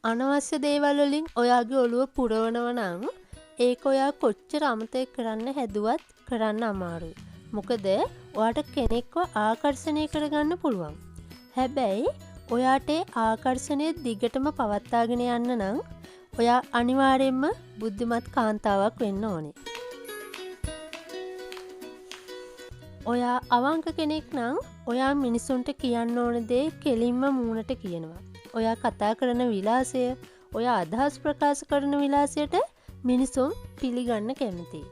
අනවශ්‍ය දේවල් වලින් ඔයාගේ ඔළුව පුරවනවා නම් ඒක ඔයා කොච්චර අමතක කරන්න හැදුවත් කරන්න අමාරුයි. මොකද ඔයාට කෙනෙක්ව ආකර්ෂණය කරගන්න පුළුවන්. හැබැයි ඔයාට ඒ ආකර්ෂණය දිගටම පවත්වාගෙන යන්න නම් ඔයා අනිවාර්යයෙන්ම බුද්ධිමත් කාන්තාවක් වෙන්න ඕනේ. ඔයා අවංක කෙනෙක් නම් ඔයා මිනිසුන්ට කියන්න ඕන දේ කෙලින්ම මූණට කියනවා. ඔයා කතා කරන විලාසය, ඔයා අදහස් ප්‍රකාශ කරන විලාසයට මිනිසුන් පිළිගන්න කැමතියි.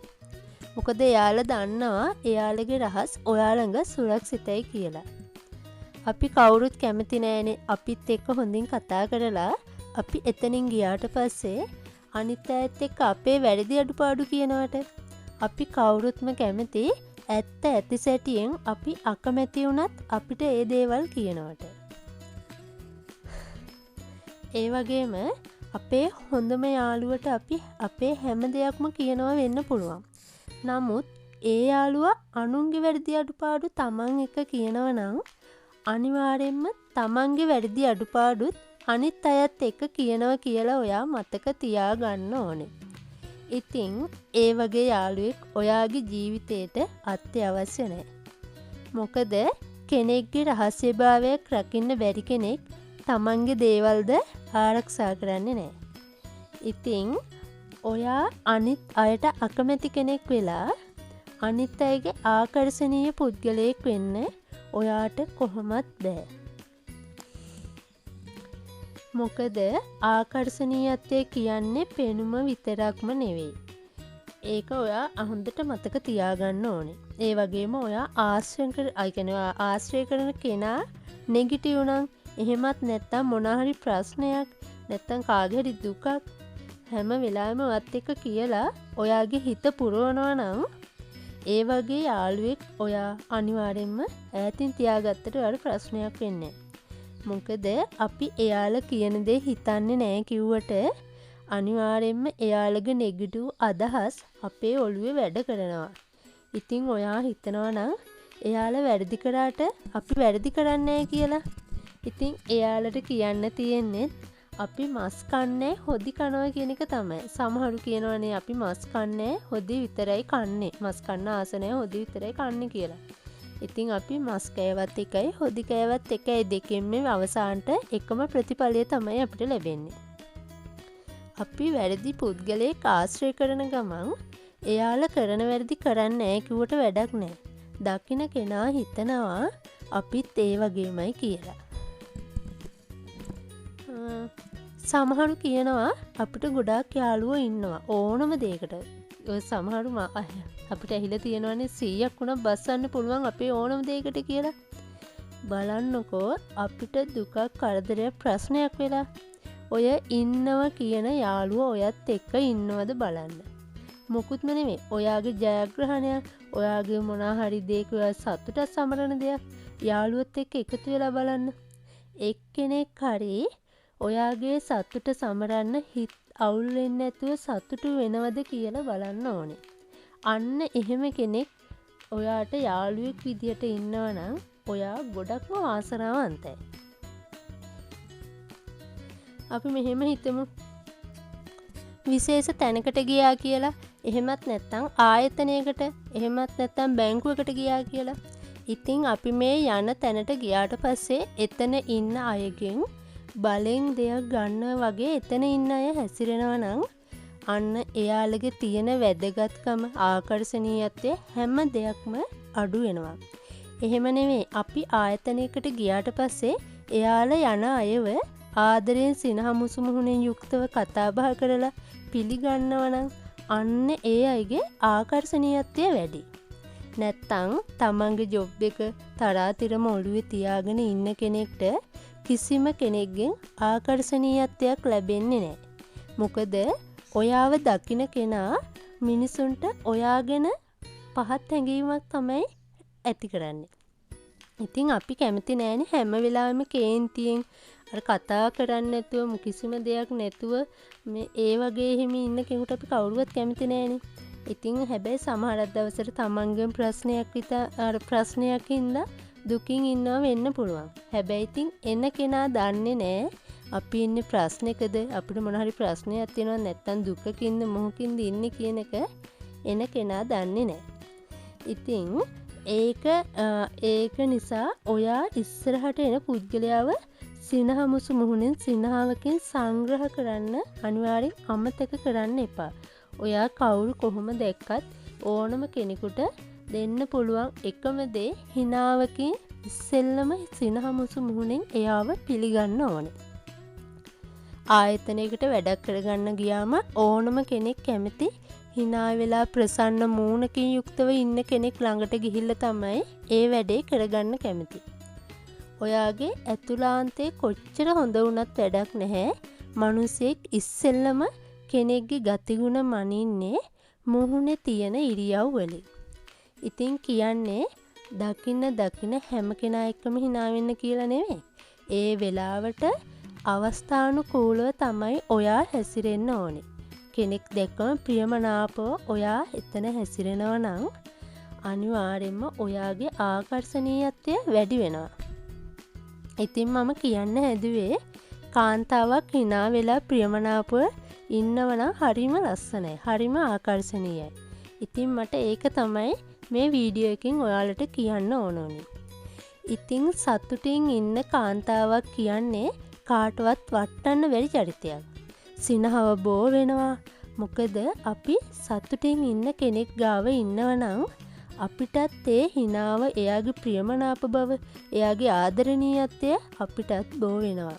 මොකද එයාලා දන්නවා එයාලගේ රහස් ඔයා ළඟ සුරක්ෂිතයි කියලා. අපි කවුරුත් කැමති නෑනේ අපිත් එක්ක හොඳින් කතා කරලා අපි එතනින් ගියාට පස්සේ අනිත් අයත් එක්ක අපේ වැරදි අඩුපාඩු කියනවට. අපි කවුරුත්ම කැමති ඇත්ත ඇති සැටියෙන් අපි අකමැති වුණත් අපිට ඒ දේවල් කියනවට. ඒ වගේම අපේ හොඳම යාළුවට අපි අපේ හැම දෙයක්ම කියනවා වෙන්න පුළුවන්. නමුත් ඒ යාළුවා අනුන්ගේ වැරදි අඩුපාඩු තමන් එක කියනවා නම් අනිවාර්යයෙන්ම තමන්ගේ වැරදි අඩුපාඩුත් අනිත් අයත් එක්ක කියනවා කියලා ඔයා මතක තියාගන්න ඕනේ. ඉතින් ඒ වගේ යාළුවෙක් ඔයාගේ ජීවිතේට අත්‍යවශ්‍ය නෑ. මොකද කෙනෙක්ගේ රහස්‍යභාවයක් රකින්න බැරි කෙනෙක් තමන්ගේ දේවල්ද ආරක්ෂා කරන්නේ නෑ. ඉතින් ඔයා අනිත් අයට අකමැති කෙනෙක් වෙලා අනිත් අයගේ ආකර්ෂණීය පුද්ගලයෙක් වෙන්න ඔයාට කොහොමත් බෑ. මොකද ආකර්ෂණීයත්වය කියන්නේ පෙනුම විතරක්ම නෙවෙයි. ඒක ඔයා හොඳට මතක තියාගන්න ඕනේ. ඒ වගේම ඔයා ආශ්‍රය කරන කෙනා නෙගටිව් නම්, එහෙමත් නැත්නම් මොන හරි ප්‍රශ්නයක්, නැත්නම් කාගේ හරි දුකක් හැම වෙලාවෙම ඔයත් එක්ක කියලා ඔයාගේ හිත පුරවනවා නම් ඒ වගේ යාළුවෙක් ඔයා අනිවාර්යයෙන්ම ඈතින් තියාගත්තට ඔයාට ප්‍රශ්නයක් වෙන්නේ නෑ. මොකද අපි එයාලා කියන දේ හිතන්නේ නෑ කිව්වට අනිවාර්යයෙන්ම එයාලගේ නෙගටිව් අදහස් අපේ ඔළුවේ වැඩ කරනවා. ඉතින් ඔයා හිතනවා නම් එයාලා වැරදි කරාට අපි වැරදි කරන්නේ නෑ කියලා. ඉතින් එයාලට කියන්න තියෙන්නේ අපි මස් කන්නේ හොදි කනවා කියන එක තමයි. සමහරු කියනවනේ අපි මස් කන්නේ හොදි විතරයි කන්නේ. මස් කන්න ආස නෑ හොදි විතරයි කන්නේ කියලා. ඉතින් අපි මස් කෑවත් එකයි හොදි කෑවත් එකයි, දෙකෙන්ම අවසානට එකම ප්‍රතිඵලය තමයි අපිට ලැබෙන්නේ. අපි වැරදි පුද්ගලයෙක් ආශ්‍රය කරන ගමන් එයාලා කරන වැරදි කරන්නේ නෑ කිව්වට වැඩක් නෑ. දකින කෙනා හිතනවා අපිත් ඒ වගේමයි කියලා. සමහරු කියනවා අපිට ගොඩාක් යාළුවෝ ඉන්නවා ඕනම දෙයකට. ඔය සමහරු අපිට ඇහිලා තියෙනවනේ 100ක් වුණත් බස්සන්න පුළුවන් අපේ ඕනම දෙයකට කියලා. බලන්නකෝ අපිට දුකක් කරදරයක් ප්‍රශ්නයක් වෙලා ඔය ඉන්නවා කියන යාළුවෝ ඔයත් එක්ක ඉන්නවද බලන්න. මොකුත්ම නෙමෙයි, ඔයාගේ ජයග්‍රහණයක්, ඔයාගේ මොනා හරි දෙයක ඔයා සතුටක් සමරන දෙයක් යාළුවොත් එක්ක එකතු වෙලා බලන්න. එක්කෙනෙක් හරි ඔයාගේ සතුට සමරන්න හිත අවුල් වෙන්නේ නැතුව සතුටු වෙනවද කියලා බලන්න ඕනේ. අන්න එහෙම කෙනෙක් ඔයාට යාළුවෙක් විදියට ඉන්නවනම් ඔයා ගොඩක්ම වාසනාවන්තයි. අපි මෙහෙම හිතමු. විශේෂ තැනකට ගියා කියලා, එහෙමත් නැත්නම් ආයතනයකට, එහෙමත් නැත්නම් බැංකුවකට ගියා කියලා. ඉතින් අපි මේ යන තැනට ගියාට පස්සේ එතන ඉන්න අයගෙන් බලෙන් දෙයක් ගන්න වගේ එතන ඉන්න අය හැසිරෙනවා නම් අන්න එයාලගේ තියෙන වැදගත්කම, ආකර්ෂණීයත්වය හැම දෙයක්ම අඩු වෙනවා. එහෙම නෙමෙයි, අපි ආයතනයකට ගියාට පස්සේ එයාලා යන අයව ආදරයෙන් සිනහ මුසුමුහුණෙන් යුක්තව කතා බහ කරලා පිළිගන්නවා නම් අන්න ඒ අයගේ ආකර්ෂණීයත්වය වැඩි. නැත්තං තමන්ගේ ජොබ් එක තරාතිරම ඔළුවේ තියාගෙන ඉන්න කෙනෙක්ට කිසිම කෙනෙක්ගෙන් ආකර්ෂණීයත්වයක් ලැබෙන්නේ නෑ. මොකද ඔයාව දකින කෙනා මිනිසුන්ට ඔයා ගැන පහත් හැඟීමක් තමයි ඇති කරන්නේ. ඉතින් අපි කැමති නෑනේ හැම වෙලාවෙම කේන්තියෙන් අර කතා කරන්නේ නැතුව කිසිම දෙයක් නැතුව මේ ඒ වගේ එහෙම ඉන්න කෙනෙකුට අපි කවුරුවත් කැමති නෑනේ. ඉතින් හැබැයි සමහරක් දවසට තමන්ගේම ප්‍රශ්නයක් අර ප්‍රශ්නයක් හින්දා දුකින් ඉන්නවා වෙන්න පුළුවන්. හැබැයි ඉතින් එන කෙනා දන්නේ නෑ අපි ඉන්නේ ප්‍රශ්නයකද, අපිට මොන හරි ප්‍රශ්නයක් තියෙනවද, නැත්නම් දුකකින්ද මොහොකින්ද ඉන්නේ කියන එක එන කෙනා දන්නේ නැහැ. ඉතින් ඒක නිසා ඔයා ඉස්සරහට එන පුද්ගලයාව සිනහමුසු මුහුණෙන් සිනහවකින් සංග්‍රහ කරන්න අනිවාර්යෙන් අමතක කරන්න එපා. ඔයා කවුරු කොහොම දැක්කත් ඕනම කෙනෙකුට දෙන්න පුළුවන් එකම දේ හිනාවකින් ඉස්සෙල්ලම සිනහමුසු මුහුණෙන් එයාව පිළිගන්න ඕනේ. ආයතනයකට වැඩක් කරගන්න ගියාම ඕනම කෙනෙක් කැමති හිනා වෙලා ප්‍රසන්න මූණකින් යුක්තව ඉන්න කෙනෙක් ළඟට ගිහිල්ලා තමයි ඒ වැඩේ කරගන්න කැමති. ඔයාගේ ඇතුළාන්තේ කොච්චර හොඳ වුණත් වැඩක් නැහැ. මිනිසෙක් ඉස්සෙල්ලම කෙනෙක්ගේ ගතිගුණ මනින්නේ මුහුණේ තියෙන ඉරියව් වලින්. ඉතින් කියන්නේ දකින්න දකින හැම කෙනා එක්කම හිනා වෙන්න කියලා නෙවෙයි. ඒ වෙලාවට අවස්ථානුකූලව තමයි ඔයා හැසිරෙන්න ඕනේ. කෙනෙක් දැක්කම ප්‍රියමනාපව ඔයා එතන හැසිරෙනවා නම් අනිවාර්යයෙන්ම ඔයාගේ ආකර්ෂණීයත්වය වැඩි වෙනවා. ඉතින් මම කියන්න හැදුවේ කාන්තාවක් හිනා වෙලා ප්‍රියමනාපව ඉන්නව නම් හරිම ලස්සනයි, හරිම ආකර්ෂණීයයි. ඉතින් මට ඒක තමයි මේ වීඩියෝ එකෙන් ඔයාලට කියන්න ඕන වුණේ. ඉතින් සතුටින් ඉන්න කාන්තාවක් කියන්නේ කාටවත් වටන්න බැරි චරිතයක්. සිනහව බෝ වෙනවා. මොකද අපි සතුටින් ඉන්න කෙනෙක් ගාව ඉන්නව නම් අපිටත් ඒ හිනාව, එයාගේ ප්‍රියමනාප බව, එයාගේ ආදරණීයත්වය අපිටත් බෝ වෙනවා.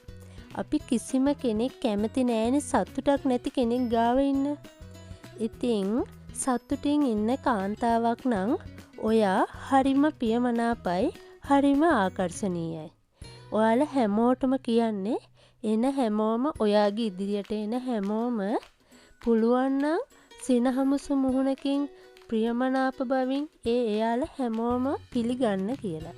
අපි කිසිම කෙනෙක් කැමති නෑනේ සතුටක් නැති කෙනෙක් ගාව ඉන්න. ඉතින් සතුටින් ඉන්න කාන්තාවක් නම් ඔයා හරිම ප්‍රියමනාපයි, හරිම ආකර්ෂණීයයි. ඔයාලා හැමෝටම කියන්නේ එන හැමෝම, ඔයාගේ ඉදිරියට එන හැමෝම පුළුවන් නම් සිනහමුසු මුහුණකින් ප්‍රියමනාප බවින් ඒ එයාලා හැමෝම පිළිගන්න කියලා.